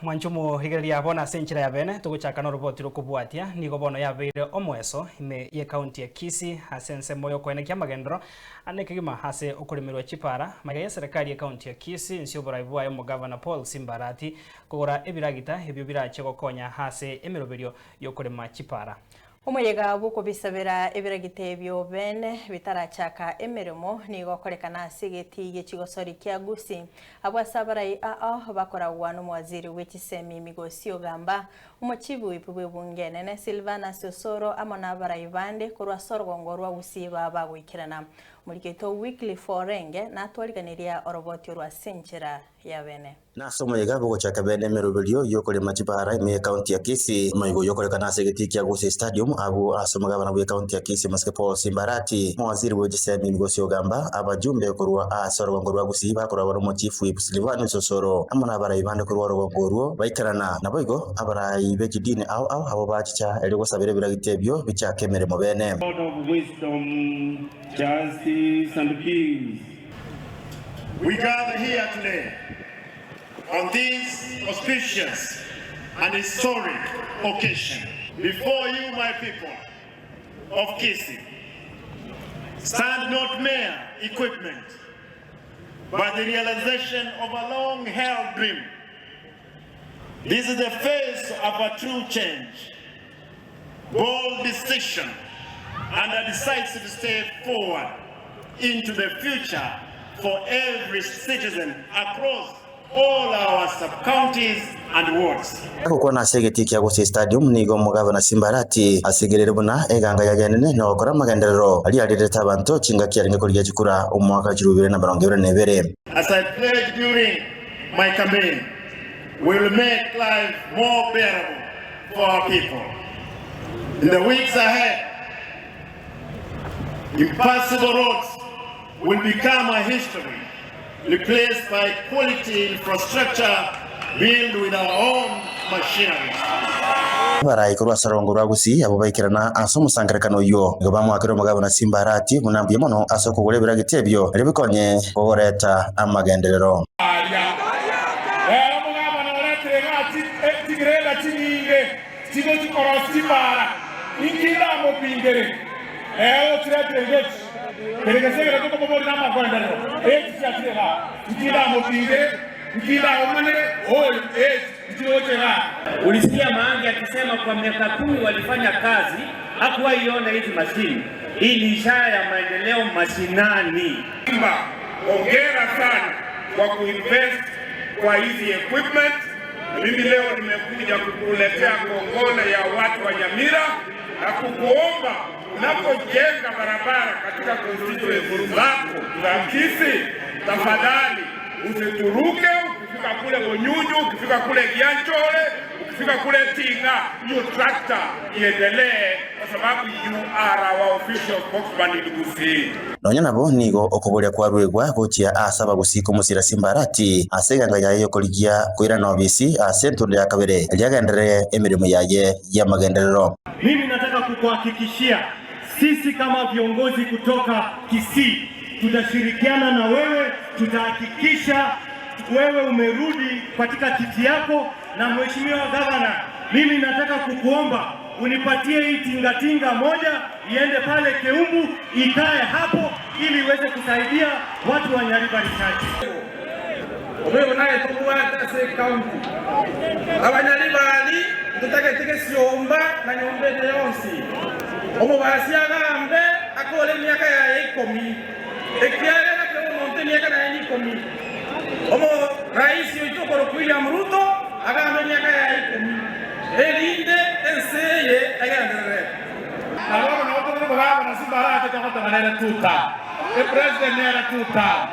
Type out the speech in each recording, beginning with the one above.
Mwanche omorigereria bono ase enchera ya bene, togochaka noroboti rokobwatia, nigo bono yabeire omoeso ime y'ecounty ya Kisii ase ensemo y'okoenekia amagenderero ane kegima ase okoremerwa chipara, magega y'eserekari y'ecounty ya Kisii inse y'oborai bwaye omogavana Paul Simba Arati kogora ebiragita ebio birache gokonya ase emeroberio y'okorema chipara. Omoyega bw'okobisabera ebiragita ebio bene bitarachaka emeremo nigo okorekana ase egetii gie chigosori kia Gusii, abwo ase abarai ao bakoragwa nomowaziri bwe chisemi Migosi Ogamba, omochibu bw'ebunge enene Silvanus Osoro amo nabarai bande korwa ase orogongo rwa Gusii baba bagoikerana. Omoriki oito Wycliffe Orenge natwariganiria oroboti orwo ase enchera ya bene. Nase omoyega bw'ogochaka bene emeroberio y'okorema chipara ime y'ecounty ya Kisii, omoyega oyio okorekana ase egetii kia Gusii Stadium abwo ase omogabana bw'ecounty ya Kisii Omosike Paul Simba Arati, omowaziri bwe chisemi Migosi Ogamba, abajumbe korwa ase orogongo rwa Gusii bakoragwa n'omochief Whip Silvanus Osoro amo nabarai bande korwa orogongo orwo baikerana. Naboigo abarai be chidini ao ao abwo bachicha erio gosabera ebiragita ebio bichake emeremo bene. God of wisdom, justice and peace. We gather here today on this auspicious and historic occasion before you, my people of Kisii, stand not mere equipment, but the realization of a long-held dream. This is the face of a true change, bold decision, and a decisive step forward into the future for every citizen across all our sub-counties and wards. Agokwana ase egetii kia Gusii Stadium nigo omogabana Simba Arati asigerire buna eganga yaye enene nogokora amagenderero aria arirete abanto chingaki arenge korigia chikura omwaka wa 2022. As I pledged during my campaign, we will make life more bearable for our people. In the weeks ahead, impassable roads will become a history, replaced by quality infrastructure built with our own machinery. Abarai korwa ase orogongo rwa Gusii abwo baikerana ase omosangererekano oyio, nigo bamoakire omogabana Simba Arati buna mbuya mono ase okogora ebiragita ebio erio bikonye kogoreta amagenderero. Aria ere omogabana oretire igaa chigreda chinyinge chigochia korosia chimbaara, inki ndamopingere? Ere ochiretire iga echi, kere gese ekero tokomoboria namagenderero, echi chiachire igaa, inki ndamopingere? Inki ndaomanere? Oyo, echi nchiroche igaa. Ulisikia Maangi akisema kwa miaka kumi walifanya kazi hakuwahi ona hizi mashini. Hii ni ishara ya maendeleo mashinani. Simba, hongera sana kwa kuinvest kwa hizi equipment. Mimi leo nimekuja kukuletea kongole ya watu wa Nyamira na kukuomba unapojenga barabara katika constituency zako za Kisii, tafadhali usituruke. Ukifika kule Bonyunyu, ukifika kule Gianchore, ukifika kule Tinga, hiyo tractor iendelee, kwa sababu you are our official spokesman in Gusii. Nonya nabo nigo okoboria kwaruegwa gochia ase abagusii komosira Simba Arati ase eganga yaye y'okorigia koirana obisi ase entundo ya kabere erio agenderere emeremo yaye y'amagenderero. Mimi nataka kukuhakikishia sisi kama viongozi kutoka Kisii tutashirikiana na wewe, tutahakikisha wewe umerudi katika kiti yako. Na mheshimiwa gavana, mimi nataka kukuomba unipatie hii tingatinga moja iende pale Keumbu ikae hapo ili iweze kusaidia watu wa Nyaribari Chache. Omwebo naye tobwate ase ecounty. Abanyaribari ntotagete gesiomba na nyomba ende yonsi. Omobasi agambe akore emiaka yaye ikomi, ekiagera kera omonto emiaka naye nikomi. Omoraisi oito okorokwa William Ruto agambe emiaka yaye ikomi, erinde ense eye egenderere. Na bono nabo tore nomogabana Simba arache togoteba nere tuta, epresident nere tuta.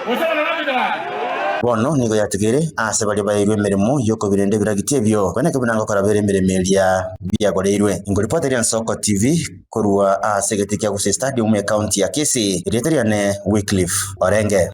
Gose bono naminto bane? Bono nigo yatigaire aase baria baeirwe emeremo y'okobirenda ebiragiti ebio, kweneke buna ngokora bere emeremo eria biagoreirwe. Inkoripota eria Nsoko TV korwa ase egetii kia Gusii Stadium, Ekaunti ya Kisii. Erieta riane Wycliffe Orenge.